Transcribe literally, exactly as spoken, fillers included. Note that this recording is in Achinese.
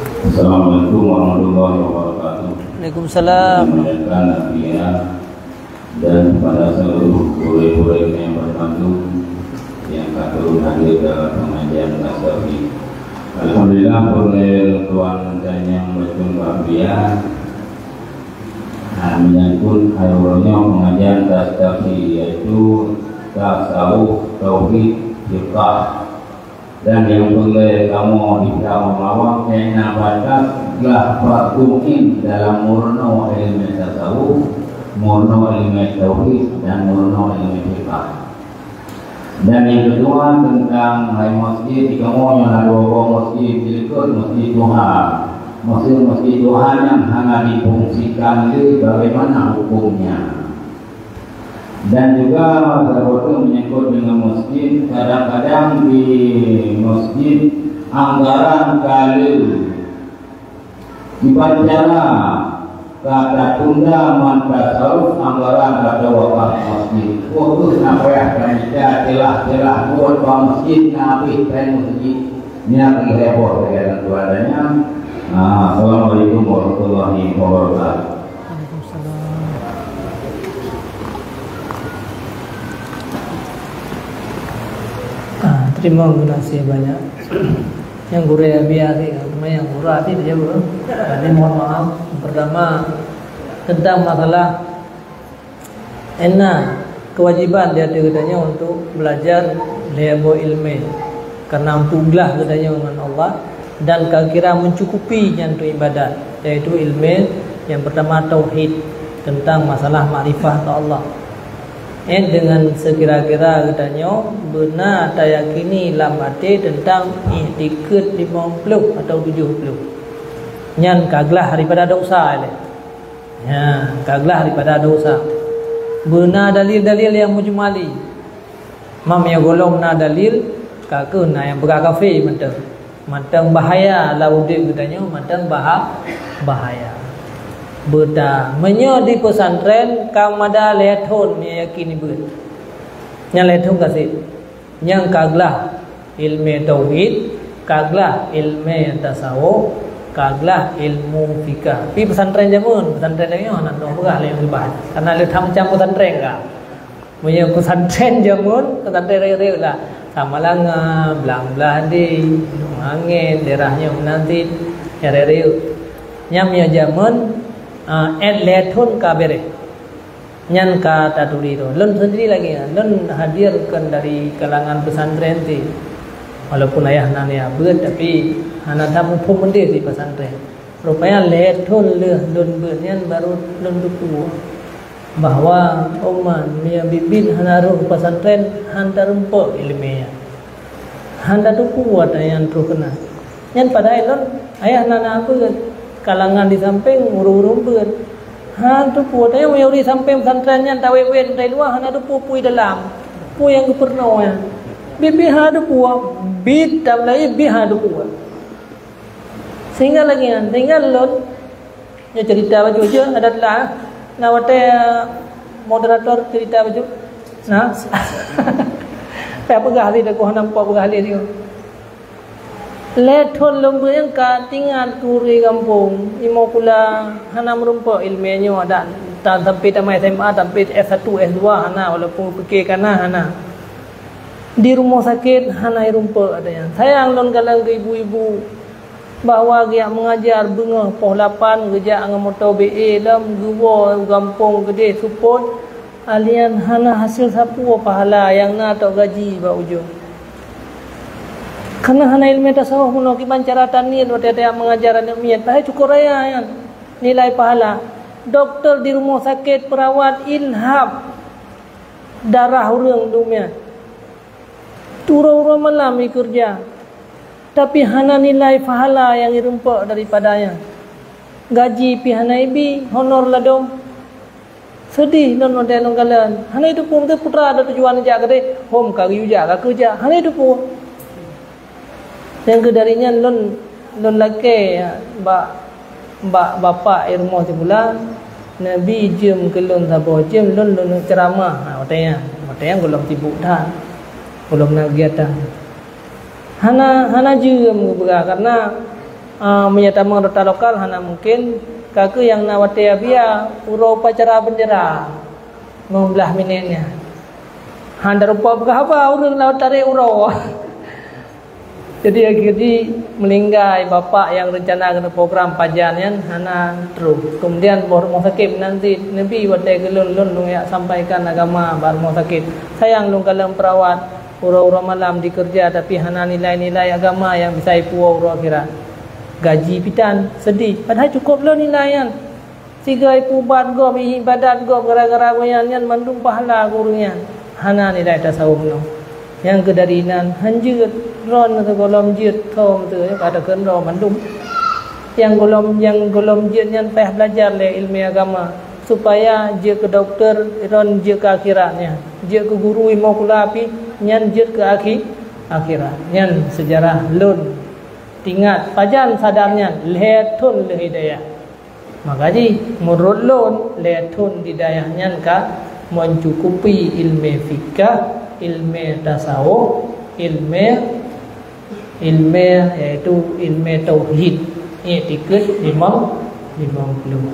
Assalamualaikum warahmatullahi wabarakatuh. Waalaikumsalam. Dimuliakan Nabi dan kepada seluruh guru-guru yang bertanduk yang ka turun hadir dalam pengajian tasawuf. Alhamdulillah, oleh tuan dan yang berjumpa pria, nah, menyangkut hari uroe nyoe pengajian tasawuf, yaitu tasawuf, tauhid, fiqah. Dan nyang peureulée kamoe di dalam awak kena batas glah fardu ain dalam meurunoe ilmu tasawuf, meurunoe ilmu tauhid, dan meurunoe ilmu fiqah. Dan nyang keudua, teuntang hai masjid, di kamoe nyoe na dua boh masjid, di likot masjid Tuhan. Masjid-masjid Tuhan nyang hana difungsikan lé, bagaimana hukumnya? Dan juga saboh teuk menyangkut dengan masjid, kadang-kadang di masjid anggaran ka le kiban cara ka tatunda mantong tasawuf anggaran atau wakaf masjid. Fokus na payah panitia telah-telah buat bak masjid na habéh pen masjid. Nyan lhée boh lagée tuan dan nyan. Ah, Assalamualaikum warahmatullahi wabarakatuh. Waalaikumsalam. Ah, terima kasih banyak. Yang gurée biasa, yang gurée hati dia, Bu. Jadi mohon maaf. Pertama, tentang masalah Ena keuwajéban di ateueh geutanyoe untuk beulajar lhée boh iéleumé, kareuna peuglah geutanyoe ngon Allah dan ka kira meucukupi nyan untuk iébadat, yaitu iéleumé nyang peurtama tauhid, teuntang masalah makrifah keu Allah. Eh, deungon seukira-kira geutanyoe beuna tayakini lam até teuntang iktikeuet limong ploh atawa tujoh ploh, nyan ka glah daripada desya ilée. Nyan ka glah daripada desya. Beuna dalil-dalil nyang mujmali. Mam nyang gohlom na dalil, ka keuh na nyang peugah kafé mantong. Mantong bahaya lam udeb geutanyoe, mantong baha-, bahaya. Beuta, meunyoe di peusantren ka mada lhée thon nyang yakin ibeut. Nyan lhée thon ka seb. Nyang ka glah iéleumé tauhid, ka glah iéleumé tasawuf, ka glah ilmu fikah. Pi peusantren jameun, peusantren nyoe hana teupeugah lé nyang leubeh. Karena le tham macam peusantren ka. Meunyoe peusantren jameun, peusantren rayeuk-rayeuk lah. Samalanga, Blang Blahdi, Gunong Angén, daerah nyoe meunan cit, nyang rayeuk-rayeuk. Nyang meunyoe jameun, ah, ét lhée thon ka beureh. Nyan ka taturi droe. Lôn seundiri lagée nyan, lôn hadir kon dari kalangan peusantren cit. Walaupun ayah na neubeuet, tapi hana that muphom meudeh di peusantren. Rupanya lhée thon lheueh lôn beuet nyan baru lôn teupeue bahwa, oh man, meunyoe biet-biet hana rhoh peusantren, han tarumpok iéleumé nyan. Han tateupeue watée nyan troh keunan. Nyan padahai lôn ayah na na beuet, kalangan di sampéng ureuëng-ureuëng beuet. Han teupeue watée nyan, meunyoe ureuëng sampéng peusantren nyan tawét-wét dari luwa, hana teupeue peue dalam, peue nyang geupeurunoe nyan. Biet-biet hana teupeue, biet tabeulai biet hana teupeue. Sehingga lagée nyan, sehingga lôn Nyoe cerita bacut jeuet adat lah. Nah, watée moderator cerita bacut. Nah. Payah peugah lé, dak keuh nampak peugah lé nyoe. Lhée thon lôn beuet nyang ka tingat keu ureuëng gampông, imo kula hana meurumpok iéleumé nyoe adat tan sampai tamat S M A, sampai S satu, S dua hana, walaupun pike kana hana. Di rumoh sakét hana irumpok adat nyan. Sayang lôn galeng keu ibu-ibu. Bahwa geujak meungajar beungoh poh lapan geujak ngon moto B A lom geuwoe u gampông keudeh seupôt, alien hana hasé sapeue pahala nyang na tok gaji bak ujong. Kareuna hana iéleumé tasawuf meunoe kiban cara taniet watée tajak meungajar aneuk miet, padahai cukôp raya nyan nilai pahala. Dokto di rumoh sakét, peurawat, ilhab darah ureuëng dum nyan. Uroe-uroe malam ikeureuja, tapi hana nilai pahala nyang irumpok daripada nyan. Gaji pih hana ibi, honor ladom. Seudeh lôn watée lôn kalon. Hana iteupeue putra ada tujuan jak keudeh, hom ka geuyue jak, ka keujak. Hana iteupeue. Nyang keu dari nyan lôn, lôn lakée bak, bak bapak i rumoh sikula, neubi jeuem keu lôn saboh jeuem, lôn, lôn ceuramah. Ha, watée nyan, watée nyan gohlom sibuk that. Gohlom na keugiatan. Hana, hana jeuem geupeugah karena Ah, meunyoe tamong rota lokal hana mungkin, ka keuh nyang na watée Abia uroe upacara bendera, limong blaih minét nyan. Hana rupa peugah haba ureuëng na tarek uroe. Jadi akhé jih meuninggai bapak nyang reuncana keuneuk program pajan nyan hana trok. Kemudian boh rumoh sakét meunan cit, neubi watée keu lôn, lôn, lôn jak sampaikan agama bak rumoh sakét. Sayang lôn kalon peurawat, uroe-uroe malam dikeureuja tapi hana nilai-nilai agama nyang bisa jipuwoe uroe akhirat. Gaji pih tan, seudeh, padahai cukôp lé nilai nyan. Sigoe ipeuubat gob, iébadat gob gara-gara gobnyan, nyan mandum pahala keu ureuëng nyan. Hana nilai tasawuf nyoe. Nyang keu dari nan han jeuet, droeneuh sigohlom jeuet, thom teuh ka takheun droe mandum. Nyang gohlom, nyang gohlom jeuet nyan payah belajar lé iéleumé agama, supaya jeuet keu dokto, droeneuh jeuet keu akhirat nyan. Jeuet keu guru imoe kula pih, nyan jeuet keu akhi-, akhirat. Nyan seujarah lôn. Ingat, pajan sadar nyan, lhée thon lheueh hidayah. Maka jih, meunurot lôn, lhée thon di dayah nyan ka mencukupi iéleumé fikah, iéleumé tasawuf, iéleumé, iéleumé, yaitu iéleumé tauhid, iktikad limong, limong ploh.